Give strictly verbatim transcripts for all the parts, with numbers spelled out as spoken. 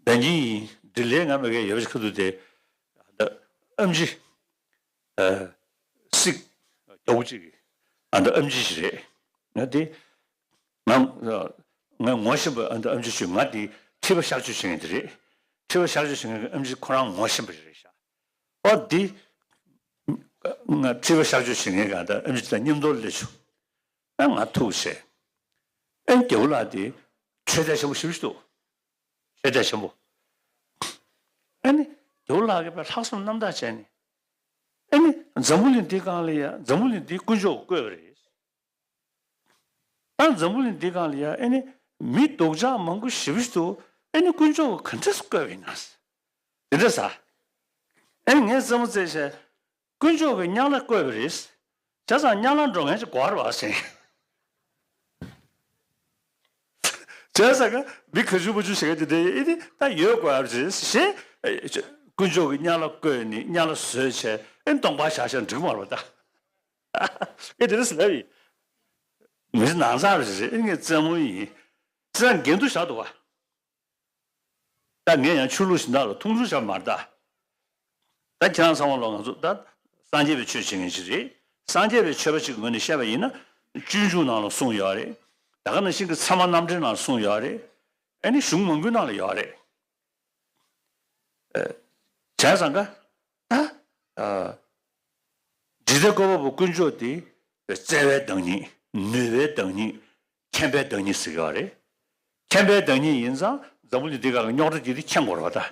ད་ཉིན་ཡིན་འདྲི་ལན་ང་མ་གས་ཡོད་པ་ཞིག་ཁ་ཐུག་དེ་ཨ་ད་ཨམ་ཆི་ཨ་སིག་རྒྱོག་ཅིག་གི་ཨ་ད་ཨམ་ཆི་ཞིག་རེད། ང་དེ་ང་ང་ངོ་ཤེས་པ་ཨ་ད་ཨམ་ཆི་ཞུ་ང་དེ་ཁྲི་པ་གཤག་བཅོས་བྱེད་མཁན་དེ་རེད། ཁྲི་པ་གཤག་བཅོས་བྱེད་མཁན་གྱི་ཨམ་ཆི་ཁོ་རང་ངོ་ཤེས་པ་ཞིག་རེད་ཤག་ཨོ་དེ་ང་ཁྲི་པ་གཤག་བཅོས་བྱེད་མཁན་གྱི་ཨ་ད་ཨམ་ཆི་དང་མཉམ་དུ་སླེབས་བྱུང་། ཨ་ང་ཐུག་བྱས། ཨ་རྒྱལ་པོ་ལགས་དེ་ཆོས་དད་ཆེན་པོ་ཞེ་པོ་ཞིག་འདུག་ཆོས་དད་ཆེན་པོ། ཨ་ནི་རྒྱལ་པོ་ལགས་ཀྱིས་དཔེ་ལྷག་བསམ་རྣམ་དག་བྱས་ནས། ཨ་ནི་འཛམ་བུ་གླིང་འདི་སྒང་ལ་ཡ་འཛམ་བུ་གླིང་འདི་དཀོན་མཆོག་གིས་བཀོད་པ་རེད། ད་འཛམ་བུ་གླིང་འདི་སྒང་ལ་ཡ་ཨ་ནི་མི་སྡུག་ཅག་མང་པོ་ཞེ་པོ་ཞིག་འདུག་ཨ་ནི་དཀོན་མཆོག་གིས་ག་འདྲས་བཀོད་པ་ཡིན་ན། དེ་འདྲ་ཟ། ཨ་ནི་ངས་རྩེད་མོ་རྩེས་བྱས། དཀོན་མཆོག་གིས་དམྱལ་བ་བཀོད་པ་རེད། བྱས་ཙང་དམྱལ་བ་འགྲོ་མཁན་ཅིག་དགོས་རེད་བ་ཟེར། བྱས་ཙང་ཀ་མི་ག་ཆུང་མ་ཆུང་ཞིག་ག་དེ་འདྲ་ཨེ་ནི་ད་ཡོད་དགོས་རེད་ཞེས། དཀོན་མཆོག་གིས་དམྱལ་བ་བཀོད་ནས་དམྱལ་བ་བཟོས་བྱས་ཨེ་སྟོང་པ་བཞག་བཞག་འགྲིག་མ་རེད་པ་ད། ཨེ་དེ་འདྲ་ཟེར་ལབ་ཡིན། མི་ཚེ་ནང་ཚང་རེད་ཟེར། ཨེ་ངས་རྩེད་མོ་ཡིན། བྱས་ཙང་འགལ་འདུ་བཞག་འདུག་བ། ད་ངས་ཡང་ཆོས་ལུགས་གཞན་དག་ལ་མཐོང་ཆུང་བྱས་མ་རེད་ད། ད་ཁྱེད་རང་ཚང་མ་ལོ་ང་ཚོ་ད་སངས་རྒྱས་པའི་ཆོས་བྱེད་མཁན་ཞིག་རེད། སངས་རྒྱས་པའི་ཆོས་པ་ཞིག་གི་ངོས་ནས་བཤད་པ་ཡིན་ན་སྤྱོད་འཇུག་ནང་ལ་གསུངས་ཡོད་རེད། ད་ག་ནང་བཞིན་གྱི་ཚད་མ་རྣམ་འགྲེལ་ནང་ལ་གསུངས་ཡོད་རེད། ཨ་ནི་གཞུང་མང་པོའི་ནང་ལ་ཡོད་རེད། བྱས་ཙང་ཀ་ད་འཇིག་རྟེན་བཀོད་པ་པོ་དཀོན་མཆོག་དེ་བརྩེ་བའི་བདག་ཉིད། ནུས་པའི་བདག་ཉིད། མཁྱེན་པའི་བདག་ཉིད་ཟེར་གྱི་ཡོད་རེད། མཁྱེན་པའི་བདག་ཉིད་ཡིན་ཙང་འཛམ་བུ་གླིང་འདི་སྒང་གི་རྙོག་དྲ་དེ་དེ་མཁྱེན་དགོས་རེད་པ་ད།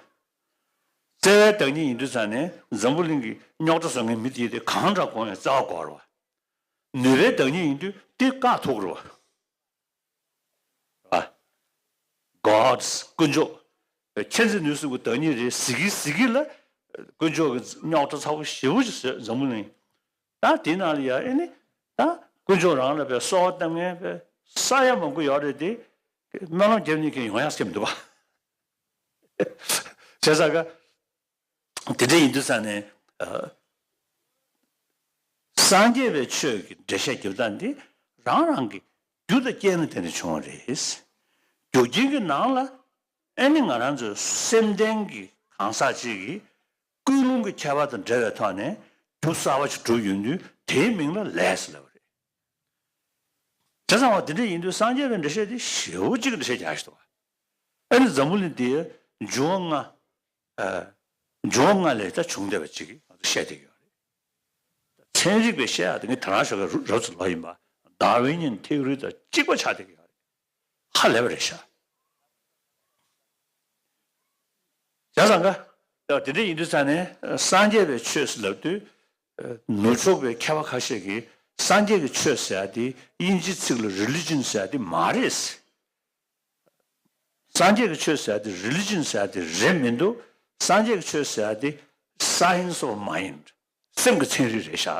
བརྩེ་བའི་བདག་ཉིད་ཡིན་དུས་ཙང་ནས་འཛམ་བུ་གླིང་གི་རྙོག་དྲ་བཟོ་མཁན་མི་དེ་དེ་གང་འདྲ་དགོངས་ཡང་བརྩེ་བ་དགོས་རེད་པ། ནུས་པའི་བདག་ཉིད་ཡིན་དུས་དེ་བཀག་ཐུབ་རེད་པ། ཨ། God's དཀོན་མཆོག་མཁྱེན་བརྩེ་ནུས་གསུམ་གྱི་བདག་ཉིད་རེད་ཟེར་གི་ཟེར་གི་ལ། དཀོན་མཆོག་གི་རྙོག་དྲ་ཚ་པོ་ཞེ་པོ་ཅིག་བཟོས་འཛམ་བུ་གླིང་། ད་དེ་ནང་ལ་ཡ་ཨེ་ནི། ད་དཀོན་མཆོག་རང་ལ་བས་གསོལ་བ་བཏབ་མཁན་བས་ས་ཡ་མང་པོ་ཡོད་རེད་དེ། སྨོན་ལམ་རྒྱབ་ནས་མཁན་ཡོང་ཡག་སེམས་འདུག་པ། བྱས་ཙང་ཀ་དེ་འདྲ་ཡིན་དུས་ཙང་ནས། ཨ། སངས་རྒྱས་པའི་ཆོས་ཀྱི་འགྲེལ་བཤད་རྒྱབ་སྟངས་འདི་རང་རང་གི་རྒྱུ་དང་རྐྱེན་ལ་བརྟེན་ནས་བྱུང་བ་རེད། རྒྱུ་རྐྱེན་གྱི་ནང་ལ་ཨེ་ནི་ང་རང་ཚོའི་སེམས་ལྡན་གྱི་གང་ཟག་ཅིག་གིས་ཀུན་སློང་གི་ཁྱད་པར་དང་འབྲེལ་བའི་ཐོག་ནས་རྒྱུ་གསར་པ་ཞིག་གྲུབ་ཡོང་དུས་དེའི་མིང་ལ་ལས་ཟེར་ལབ་པ་རེད། བྱས་ཙང་བ་དེ་འདྲ་ཡིན་དུས་སངས་རྒྱས་པའི་འགྲེལ་བཤད་དེ་ཞེ་པོ་ཅིག་གི་འགྲེལ་བཤད་རྒྱག་ཞིག་འདུག་བ། ཨ་ནི་འཛམ་བུ་གླིང་འདི་འབྱུང་བ་ལྔ། ཨ། འབྱུང་བ་ལྔ་ལས་ད་བྱུང་བསྡད་པ་ཅིག་ང་ཚོ་བཤད་བསྡད་ཀྱི་ཡོད་རེད། ཚན་རིག་པས་བཤད་ཡག་དེ་ངས་དེ་རང་ཞོགས་ཀས་རུ་རབ་ཙམ་ལབ་ཡིན་པ། ཌར་ཝིན་ཡན་ཐེའོ་རི་དང་གཅིག་པ་ཆགས་བསྡད་ཀྱི་ཡོད་རེད། ཧ་ལས་པ་རེད་ཤག་བྱས་ཙང་ཀ་ཡ་དེ་འདྲ་ཡིན་དུས་ཙང་ནས་སངས་རྒྱས་པའི་ཆོས་ཟེར་ལབ་དུས། ནུབ་ཕྱོགས་པའི་མཁས་པ་ཁ་ཤས་ཀྱིས་སངས་རྒྱས་ཀྱི་ཆོས་ཟེར་ཡག་དེ་དབྱིན་ཇིའི་ཚིག་ལ་རི་ལི་ཇན་ཟེར་ཡག་དེ་མ་རེད། སངས་རྒྱས་ཀྱི་ཆོས་ཟེར་ཡག་དེ་རི་ལི་ཇན་ཟེར་ཡག་དེ་རེད་མི་འདུག་སངས་རྒྱས་ཀྱི་ཆོས་ཟེར་ཡག་དེ་Science of Mind། སེམས་ཀྱི་ཚན་རིག་རེད་ཤག་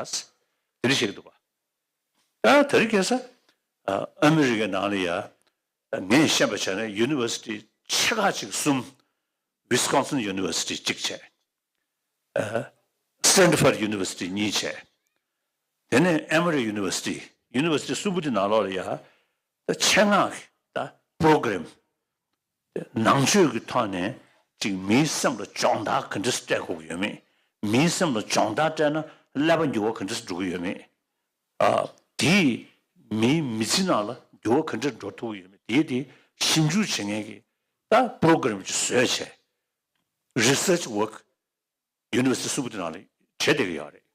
དེ་འདྲ་བཤད་ཀྱི་འདུག་པ། ད་དེ་རིང་ཁ་སང་ཨ་མི་རི་ཀའི་ནང་ལ་ཡ་ངས་ཤེས་པ་བྱས་ན་ཡུ་ནི་ཝར་སི་ཊི་ཆེ་ཁག་ཅིག་གསུམ། Wisconsin University གཅིག་བྱས། ཨ། Stanford University གཉིས་བྱས། དེ་ནས་Emory University། ཡུ་ནི་ཝར་སི་ཊི་གསུམ་པོ་དེ་ནང་ལོགས་ལ་ཡ་ད་ཆེད་མངགས་ཀྱི་ད་པོ་རོ་གྷ་རམ། ནང་ཆོས་ཀྱི་ཐོག་ནས་ཅིག་མིའི་སེམས་ལ་སྦྱོང་བརྡར་ག་འདྲ་སྤྲད་དགོས་ཀྱི་ཡོད་མེད། མིའི་སེམས་ལ་སྦྱོང་བརྡར་སྤྲད་ན་ཀླད་པ་འགྱུར་བ་ག་འདྲ་འགྲོ་གི་ཡོད་མེད། ཨ། དེས་མིའི་མི་ཚེ་ནང་ལ་འགྱུར་བ་ག་འདྲ་འགྲོ་ཐུབ་ཀྱི་ཡོད་མེད་དེ་དེ་ཞིབ་འཇུག་བྱེད་མཁན་གྱི་ད་པོ་རོ་གྷ་རམ་ཅིག་བཟོས་བྱས། Research work University གསུམ་པོ་དེ་ནང་ལ་བྱེད་བསྡད་ཀྱི་ཡོད་རེད།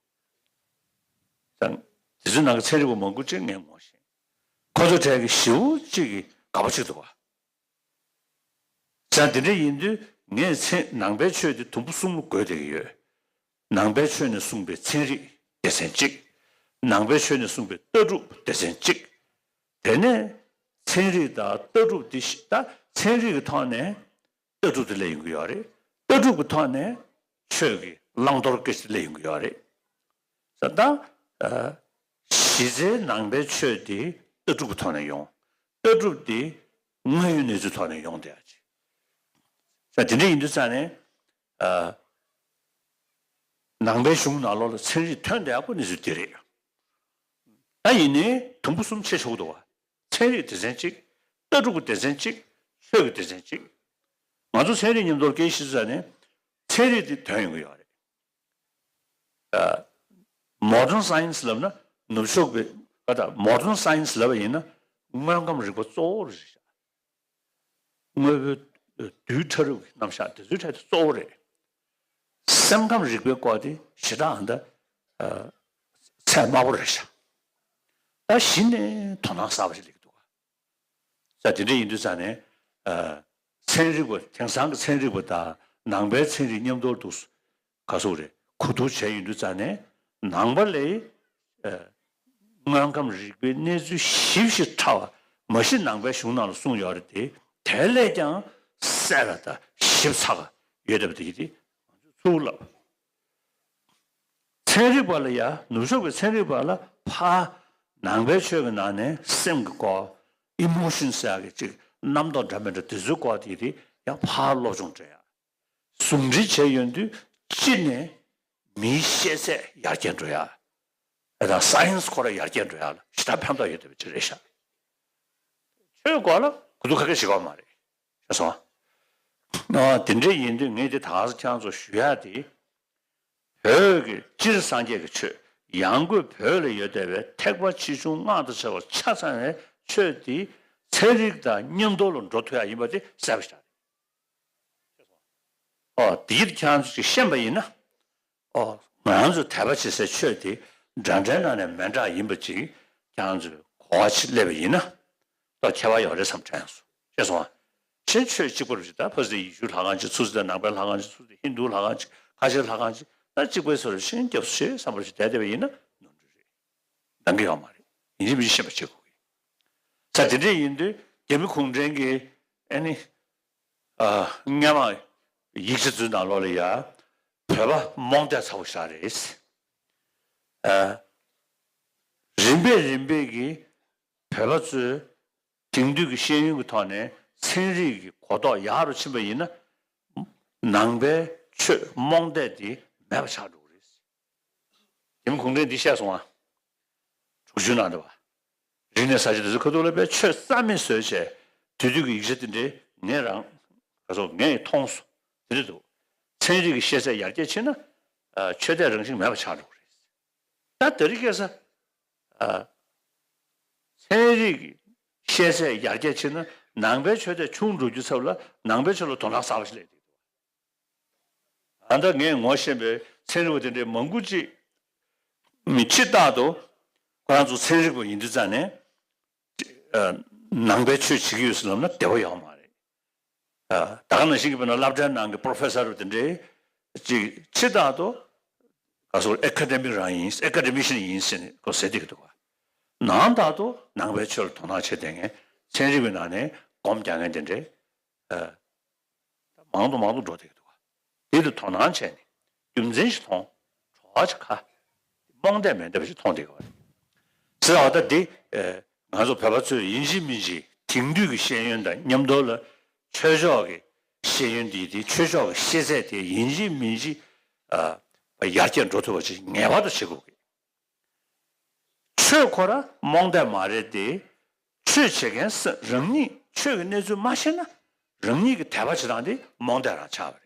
ད་དེ་ཚོའི་ནང་གི་ཚན་རིག་པ་མང་པོ་ཅིག་ངས་ངོ་ཤེས། ཁོ་ཚོ་གྲས་ཀྱི་ཞེ་པོ་ཅིག་གི་དགའ་པོ་ཅིག་འདུག་བ། ཙང་དེ་འདྲ་ཡིན་དུས་ངས་ཚན་ནང་པའི་ཆོས་དེ་དུམ་བུ་གསུམ་ལ་བགོས་བསྡད་ཀྱི་ཡོད། ནང་པའི་ཆོས་ནས་གསུངས་པའི་ཚན་རིག་སྡེ་ཚན་གཅིག་ནང་པའི་ཆོས་ནས་གསུངས་པའི་ལྟ་གྲུབ་སྡེ་ཚན་གཅིག་དེ་ནས་ཚན་རིག་དང་ལྟ་གྲུབ་དེ་ཤི་ད་ཚན་རིག་གི་ཐོག་ནས་ལྟ་གྲུབ་དེ་སླེབས་ཡོང་གི་ཡོད་རེད། ལྟ་གྲུབ་ཀྱི་ཐོག་ནས་ཆོས་ཀྱི་བླང་དོར་སྐད་ཆ་དེ་སླེབས་ཡོང་གི་ཡོད་རེད། ད་ལྟ་ཨ་གཞི་རྩའི་ནང་པའི་ཆོས་དེ་ལྟ་གྲུབ་ཀྱི་ཐོག་ནས་ཡོང་། ལྟ་གྲུབ་དེ་དངོས་ཡོད་གནས་ཚུལ་ཐོག་ནས་ཡོང་བསྡད་ཡ་ཅིག་ད་དེ་འདྲ་ཡིན་དུས་ཙང་ནས་ཨ་ནང་པའི་གཞུང་ནང་ལོགས་ལ་ཚན་རིག་ཐོན་བསྡད་ཡག་པོ་གནས་ཚུལ་དེ་རེད། ད་ཡིན་ནའི་དུམ་བུ་གསུམ་ཕྱེ་ཆོག་འདུག་བ། ཚན་རིག་སྡེ་ཚན་གཅིག་ལྟ་གྲུབ་ཀྱི་སྡེ་ཚན་གཅིག་ཆོས་ཀྱི་སྡེ་ཚན་གཅིག་ང་ཚོ་ཚན་རིག་མཉམ་དུ་སྐད་ཆ་བཤད་ཙང་ནས་ཚན་རིག་དེ་དོན་ཡོང་གི་ཡོད་རེད། ཨ། Modern Science ལབ་ན་ནུབ་ཕྱོགས་པའི་ཨ་ད་Modern Science ལབ་པ་ཡིན་ན་དངོས་ཁམས་རིག་པ་གཙོ་བོ་རེད་ཤག་དངོས་པོའི་རྡུལ་ཕྲ་རབ་ཀྱི་རྣམ་གཞག་དེ་ཚོའི་གྲས་དེ་གཙོ་བོ་རེད། སེམས་ཁམས་རིག་པའི་སྐོར་དེ་ཞེ་དྲག་ཨ་ད་ཚད་དམའ་པོ་རེད་ཤག་ད་གཞི་ནས་དོ་སྣང་གསར་པ་ཞིག་སླེབས་ཀྱི་འདུག་ག་ས་དེ་འདྲ་ཡིན་དུས་ཙང་ནས། ཨ། ཚན་རིག་པ་དེང་སང་གི་ཚན་རིག་པ་དང་ནང་པའི་ཚན་རིག་མཉམ་དུ་འདུག་ག་སོགས་རེད་གོ་བསྡུར་བྱས་ཡོང་དུས་ཙང་ནས་ནང་པ་ལས། ཨ། དངོས་ཁམས་རིག་པའི་གནས་ཚུལ་ཞིབ་ཞིབ་ཕྲ་བ་མ་གཞི་ནང་པའི་གཞུང་ནང་ལ་གསུངས་ཡོད་རེད་དེ་དེ་ལས་ཀྱང་གསལ་ལ་དང་ཞིབ་ཚགས་ཡོད་བསྡད་པ་དེ་ཡིན་ཏེ་ང་ཚོས་ཚུར་ལབ། ཚན་རིག་པ་ལ་ཡ་ནུབ་ཕྱོགས་པའི་ཚན་རིག་པ་ལ་ཕ་ནང་པའི་ཆོས་ཀྱི་ནང་ནས་སེམས་ཀྱི་སྐོར་emotions ཟེར་ཡག་གི་ཅིག་རྣམ་རྟོག་འདྲ་མི་འདྲ་དེ་ཚོའི་སྐོར་དེ་དེ་ཡང་ཕར་སློབ་སྦྱོང་སྤྲད་ཡ། ཟུང་འབྲེལ་བྱས་ཡོང་དུས་སྤྱི་ནས་མིའི་ཤེས་ཚད་ཡར་རྒྱས་འགྲོ་ཡ། ཨེ་ད་science ཁོ་རང་ཡར་རྒྱས་འགྲོ་ཡ་ལ་ཞེ་དྲག་ཕན་ཐོགས་ཡོད་བསྡད་པ་ཅིག་རེད་ཤག་ཆོས་སྐོར་ལ་གོ་བསྡུར་ཁ་ཁ་བྱེད་ཀྱི་ཡོད་མ་རེད། ཤེས་སོང་ཨ། དེ་འདྲ་ཡིན་དུས་ངས་དེ་ད་ཁྱེད་རང་ཚོ་ཞུ་ཡ་དེ། བོད་ཀྱི་སྤྱིར་སངས་རྒྱས་ཀྱི་ཆོས་ཡང་སྒོས་བོད་ལ་ཡོད་བསྡད་པའི་ཐེག་པ་ཆེ་ཆུང་སྔགས་དང་བཅས་པ་ཆ་ཚང་བའི་ཆོས་དེ་ཚན་རིག་དང་མཉམ་དུ་ལ་འགྲོ་ཐུབ་ཡ་ཡིན་པ་དེ་གསལ་པོ་ཞིག་རེད། ཨོ་དེ་ཡིད་ཁྱེད་རང་ཚོས་ཤེས་པ་ཡིན་ན། ཨོ་ང་རང་ཚོ་དད་པ་བྱེད་སའི་ཆོས་དེ་འདྲ་འདྲའི་ནང་ནས་མི་འདྲ་ཡིན་པ་ཅིག་ཁྱེད་རང་ཚོས་གོ་བ་ཅིག་སླེབས་པ་ཡིན་ན། ཏོག་ཁྱད་པར་ཡོད་རེད་བསམ་དྲན་སོང་། ཤེས་སོང་ཨ། ཕྱིན་ཆོས་གཅིག་པ་རུ་ཅིག་ད་ཕ་སི་ཡེ་ཤུ་ལྷ་ཁང་གཅིག་ཚུར་ཟེར་ན་ནང་པའི་ལྷ་ཁང་གཅིག་ཚུར་ཟེར་ཧིན་དུ་ལྷ་ཁང་གཅིག་ཁ་ཆེ་ལྷ་ཁང་གཅིག་ད་གཅིག་པའི་སོ་རུ་ཕྱིན་སྐྱབས་སུ་མཆི་བསམ་པ་ཞིག་བསྡད་བསྡད་པ་ཡིན་ན་ནོར་འཁྲུལ་རེད། འདང་གི་ཡོད་མ་རེད། ཡིན་གཅིག་མིན་གཅིག་ཤེས་པ་བྱེད་དགོས་ཀྱི། ད་དེ་འདྲ་ཡིན་དུས་རྒྱ་མི་གུང་ཁྲན་གྱི་ཨ་ནི་ཨ་སྔས་མ་ཡིག་ཆ་ཚོའི་ནང་ལོགས་ལ་ཡ་བོད་པ་རྨོངས་དད་ཚ་པོ་ཞིག་རེད། ཨ་རིམ་པས་རིམ་པས་ཀྱི་བོད་པ་ཚོས་དེང་དུས་ཀྱི་ཤེས་ཡོན་གྱི་ཐོག་ནས་ཚན་རིག་གི་གོ་རྟོགས་ཡག་རུ་ཕྱིན་པ་ཡིན་ན། ནང་པའི་ཆོས་རྨོངས་དད་དེ་མེད་པ་ཆགས་འགྲོ་གི་རེད། རྒྱ་མི་གུང་ཁྲན་འདི་བཤད་སོང་ཨ། དྲུག་ཅུ་ནང་དུ་བ། རིག་གནས་གསར་བརྗེ་དེ་ཚོ་ཁ་ཐུག་ལ་དཔེ་ཆོས་རྩ་མེད་བཟོས་བྱས་དེ་དུས་ཀྱི་ཡིག་ཆ་དེ་འདྲའི་ངས་རང་ག་སོགས་ངས་མཐོང་སོང་དེ་འདྲ་འདུག་ཚན་རིག་གི་ཤེས་ཚད་ཡར་རྒྱས་ཕྱིན་ན་ཨ་ཆོས་དད་རང་བཞིན་མེད་པ་ཆགས་འགྲོ་གི་རེད། ད་དེ་རིང་ཁ་སང་ཨ་ཚན་རིག་གི་ཤེས་ཚད་ཡར་རྒྱས་ཕྱིན་ན་ནང་པའི་ཆོས་དད་ཆུང་འགྲོ་རྒྱུ་ཚབ་ལ་ནང་པའི་ཆོས་ལ་དོ་སྣང་གསར་པ་ཞིག་སླེབས་འདུག་ཨ་ད་ངས་ངོ་ཤེས་པའི་ཚན་རིག་པ་དེ་འདྲའི་མང་པོ་ཅིག་མི་ཕྱི་རྟག་ཏུ་ཁོ་རང་ཚོ་ཚན་རིག་པ་ཡིན་དུས་ཙང་ནས་ཨ་ནང་པའི་ཆོས་བྱེད་ཀྱི་ཡོད་ཟེར་ལབ་ན་བདེ་བོ་ཡོད་མ་རེད། ཨ་ད་ག་ནང་བཞིན་གྱི་དཔེར་ན་སློབ་གྲྭའི་ནང་གི་པོ་རོ་ཕེ་སར་དེ་འདྲའི་ཅིག་ཕྱི་རྟག་ཏུ་ག་སོགས་ཨེ་ཀ་ཌེ་མིག་རང་ཡིན་ཨེ་ཀ་ཌེ་མི་ཤན་ཡིན་ཟེར་ནས་ཁོ་ཟེར་བསྡད་ཀྱི་འདུག་ག་ནང་རྟག་ཏུ་ནང་པའི་ཆོས་ལ་དོ་སྣང་བྱེད་བསྡད་མཁན་ཚན་རིག་པའི་ནང་ནས་སྒོམ་རྒྱག་མཁན་དེ་འདྲའི་ཨ། མང་དུ་མང་དུ་འགྲོ་བསྡད་ཀྱི་འདུག་ག་དེ་ལ་དོ་སྣང་བྱས་ནས་རྒྱུ་མཚན་ཞིག་མཐོང་། གྲོགས་ཅིག་ག་རྨོངས་དད་མེད་བསྡད་པ་ཞིག་མཐོང་བསྡད་ཀྱི་རེད། ཟེར་བ་ད་འདི་ཨེ་ང་ཚོ་བོད་པ་ཚོས་ཡིན་གཅིག་མིན་གཅིག་དེང་དུས་ཀྱི་ཤེས་ཡོན་དང་མཉམ་དུ་ལ་ཆོས་ཕྱོགས་ཀྱི་ཤེས་ཡོན་དེ་དེ་ཆོས་ཕྱོགས་ཀྱི་ཤེས་ཚད་དེ་ཡིན་གཅིག་མིན་གཅིག་ཨ་ཡར་རྒྱས་འགྲོ་ཐུབ་པ་ཅིག་ངེས་པར་དུ་བྱེད་དགོས་ཀྱི། ཆོས་ཁོ་རང་རྨོངས་དད་མ་རེད་དེ། ཆོས་བྱེད་མཁན་ས་རང་ཉིད་ཆོས་ཀྱི་གནས་ཚུལ་མ་ཤེས་ན་རང་ཉིད་ཀྱི་དད་པ་བྱེད་སྟངས་དེ་རྨོངས་དད་རང་ཆགས་པ་